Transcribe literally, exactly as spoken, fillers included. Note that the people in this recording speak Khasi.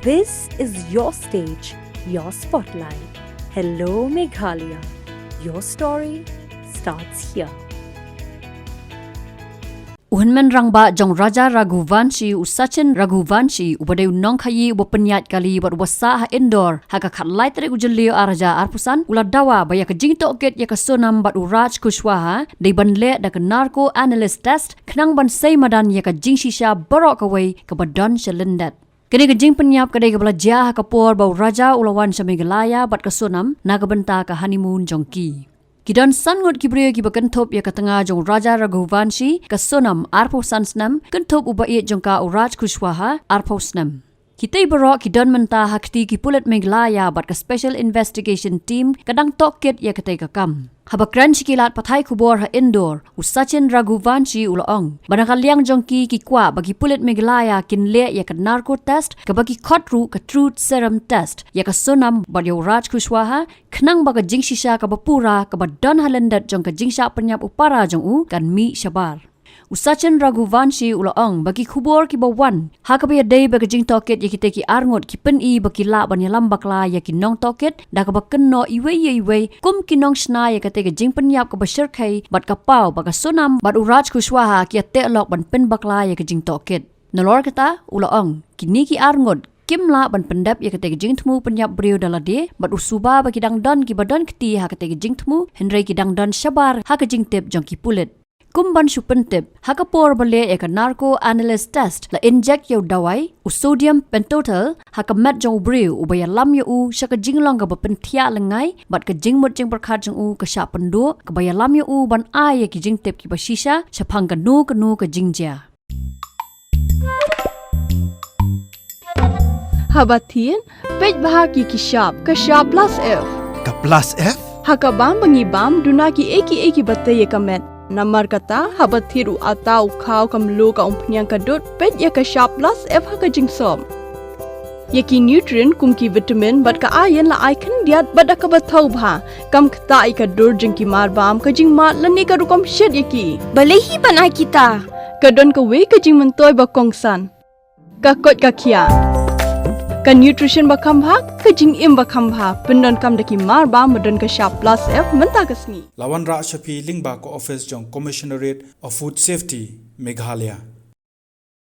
This is your stage, your spotlight. Hello, Meghalaya. Your story starts here. U hynmen rangbah jong Raja Raghuvanshi, u Sachin Raghuvanshi, uba dei u nongkhaii uba pynïaid kali bad uba sah ha Indore ha ka khatlai tarik u Jylliew arhajar arphew san, u la dawa ba ïa ka jingtohkit ïa ka Sonam bad u Raj Kushwaha dei ban leh da ka narco analysis test khnang ban sei madan ïa ka jingshisha baroh kawei kaba don sha lyndet. Kane ka jingpynïap ka dei kaba la jia ha ka por ba u Raja u la wan sha Meghalaya bad ka Sonam na ka bynta ka honeymoon jong ki. Ki don san ngut ki briew kiba kynthup ïa ka tnga jong u Raja Raghuvanshi, ka Sonam arphew san snem, kynthup u ba ïeit jong ka u Raj Kushwaha arphew snem. Kitei baroh ki don mynta ha kti ki pulit Meghalaya bad ka Special Investigation Team ka dang tohkit ïa katei ka kam. Haba kren sha ki lad pathai khubor ha Indore, u Sachin Raghuvanshi u la ong ba na ka liang jong ki, ki kwah ba ki pulit Meghalaya kin leh ïa ka narco test kaba ki khot ruh ka truth serum test ïa ka Sonam bad ïa u Raj Kushwaha, khnang ba ka jingshisha kaba pura kaba don ha lyndet jong ka jingshah pynïap u para jong u kan mih shabar. U Sachin Raghuvanshi u la ong ba ki khubor kiba wan ha kaba ïadei bad ka jingtohkit ïa kitei ki arngut ki pyni ba ki lah ban ïalam bakla ïa ki nongtohkit da kaba kynnoh iwei ïa iwei kum ki nongshna ïa katei ka jingpynïap kaba shyrkhei bad ka paw ba ka Sonam bad u Raj Kushwaha ki ïateh lok ban pynbakla ïa ka jingtohkit. Nalor kata, u la ong, kine ki arngut kim lah ban pyndep ïa katei ka jingthmu pynïap briew da lade bad u suba ba ki dang don kiba don kti ha katei ka jingthmu, hynrei ki dang don shabar ha ka jingtip jong ki pulit. Kum ban shu pyntip, ha ka por ba leh ïa ka narco analysis test la inject ïa u dawai, u sodium pentothal, ha ka met jong u briew uba ïalam ïa u sha ka jinglong kaba pynthiah lyngngai bad ka jingmut jingpyrkhat jong u ka shah pynduh, kaba ïalam ïa u ban ai ïa ki jingtip kiba shisha shaphang kano kano ka jingjia. Haba thied, peit bha ki ki shap, ka shap plus F. Ka plus F? Ha ka bam ba ngi bam, duna kiei kiei kiba tei ïa ka met. Namar kata, haba thied u atta, u khaw, ka mluh, ka umphniang, ka dud, peit ïa ka shap plus F ha ka jingsop. Ïa ki nutrient kum ki vitamin bad ka iron la ai khyndiat bad da kaba thaw bha. Kam ktah ïa ka dur jong ki mar bam, ka jingmad lane ka rukom shet ïa ki. Balei hi ban ai kita? Ka don kawei ka jingmyntoi ba kongsan. Ka koit ka khiah. Ka nutrition ba kham bha, ka jingim ba kham bha. Pyndonkam da ki mar bam ba don ka shap plus F mynta ka sngi. La wanrah sha phi lyngba ka office jong Commissionerate of Food Safety, Meghalaya.